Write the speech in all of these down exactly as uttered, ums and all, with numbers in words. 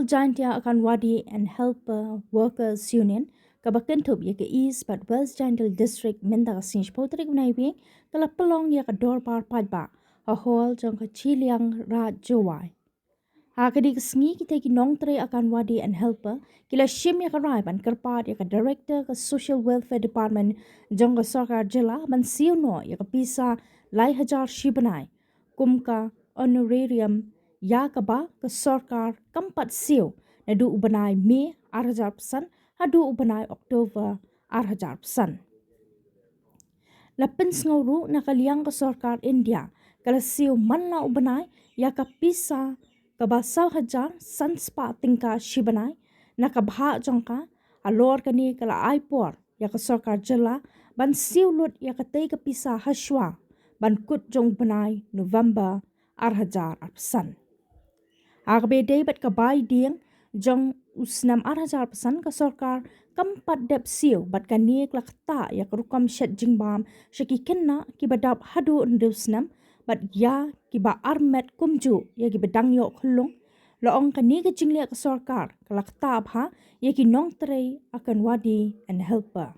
Jaintia Anganwadi and Helper Workers Union, kaba kynthup ïa ka East bad West Jaintia District, mynta ka sngi shiphew tarik u Naiwieng ka la pynlong ïa ka dorbar paidbah ha hall jong ka Chilliangraij Jowai. Ha kane ka sngi kita ki nongtrei Anganwadi and Helper ki la shim ïa ka rai ban kyrpad ïa ka Director ka Social Welfare Department jong ka sorkar jylla ban siew noh ïa ka pisa lai hajar shi bnai kum ka honorarium ïa kaba ka sorkar kam pat siew naduh u bnai May ar hajar arphew san haduh u bnai October ar hajar arphew san. La pynsngew ruh na ka liang ka sorkar India ka la siew man la u bnai ïa ka pisa kaba saw hajar san spah tyngka shi bnai na ka bhah jong ka. Halor kane ka la ai por ïa ka sorkar jylla ban siew lut ïa katei ka pisa hashwa ban kut jong u bnai November ar hajar arphew san. Ha kaba ïadei bad ka bai dieng jong u snem ar hajar arphew san ka sorkar kam pat dep siew bad kane ka la ktah ïa ka rukom shet jingbam sha ki khynnah kiba dap haduh hynriew snem bad ïa kiba armet kumjuh ïa kiba dang ïoh khyllung. La ong kane ka jingleh ka sorkar ka la ktah bha ïa ki nongtrei Anganwadi and Helper.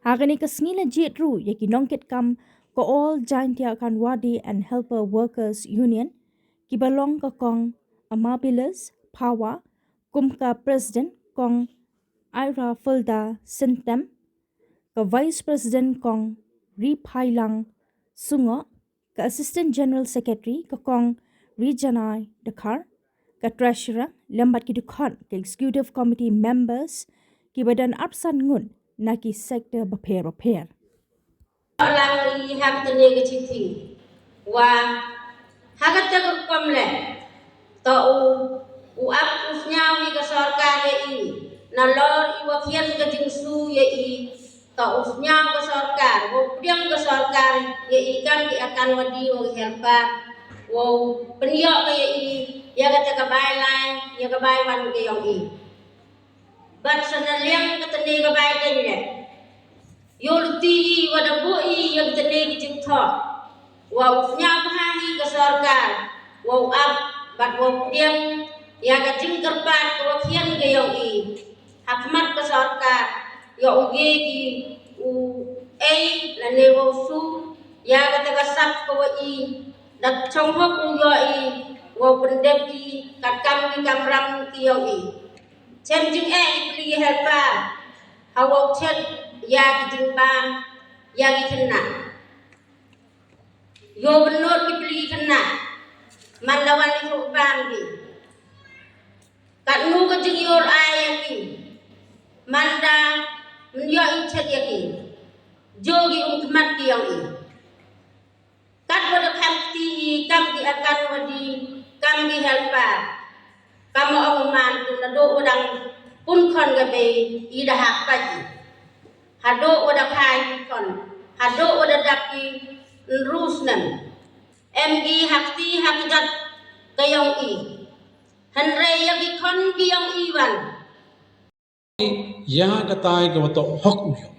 Ha kane ka sngi la jied ruh ïa ki nongkitkam ka All Jaintia Anganwadi and Helper Workers Union kiba long ka Kong Amabilis Phawa kum ka President Kong Aira Fulda Syntem, ka Vice President Kong Riphailang Sungoh, ka Assistant General Secretary ka Kong Rijanai Dkhar, ka Treasurer lem bad ki dkhot ka Executive Committee members kiba don arphew san ngut na ki sector bapher bapher. Lang i ha kane ka chithi wa ha kata ka rukom leh to u u ap u sñiaw ïa ka sorkar ïa i nalor i wa khian ka jingsu ïa i. To u sñiaw ka sorkar, u pdiang ka sorkar ïa i kam ki Anganwadi wa ki helper, u pynïoh ka ïa i ïa kata ka bai lai, ïa ka bai wan ka ïong i. Bad sa na liang kata ne ka bai dang leh, ïoh luti i wa da buh i ïa kata ne ki jingthoh wa u sñiaw bha hi ka sorkar wa u ap bad wa u pdiang ïa ka jingkyrpad ka wa khian ka ïong i. Ha khmat ka sorkar ïoh u ye ki u ei lane wa u su ïa kata ka sap ka wa i da chong hok u ïoh i wa u pyndep i kat kam ki kamram ki ïong i. Chem jingeh i pli helper ha wa u chet ïa ki jingbam ïa ki khynnah. Ïoh bynnud ki pli khynnah man la wan i suk bam ki. Katno ka jingïoh ai ïa ki man da mynta ïoh i chet ïa ki. Jo ki um khmat ki ïong i. Kat wa da kham kti i kam ki Anganwadi kam ki helper. Kam ong man tu na do wa dang pun khon ka bei i da hap pa i. Hado wa da khai khon hado wa da dap i nrus nem. Em ki hak ti hak jat ka ïong i. Hynrei ïa ki khon ki ïong i wan. Ïa ka tai ka wa toh hok u ïong.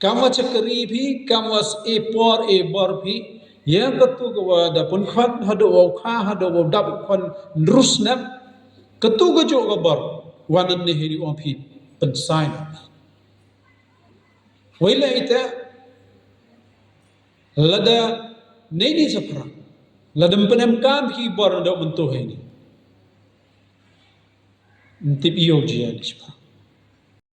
Kam wa chakri phi, kam wa s-, e por e bor phi, ïa ka tu ka wa da pun khon hado wa u kha hado wa u dap khon nrus nem. Ka tu ka jo ka bor wa nan ne hi ri ong phi pynsai na. Wei la ita lada nei ni sa phrang lada mpynem kam ki bor da mynto hei ni. Ntip ïoh jia ni sa phrang.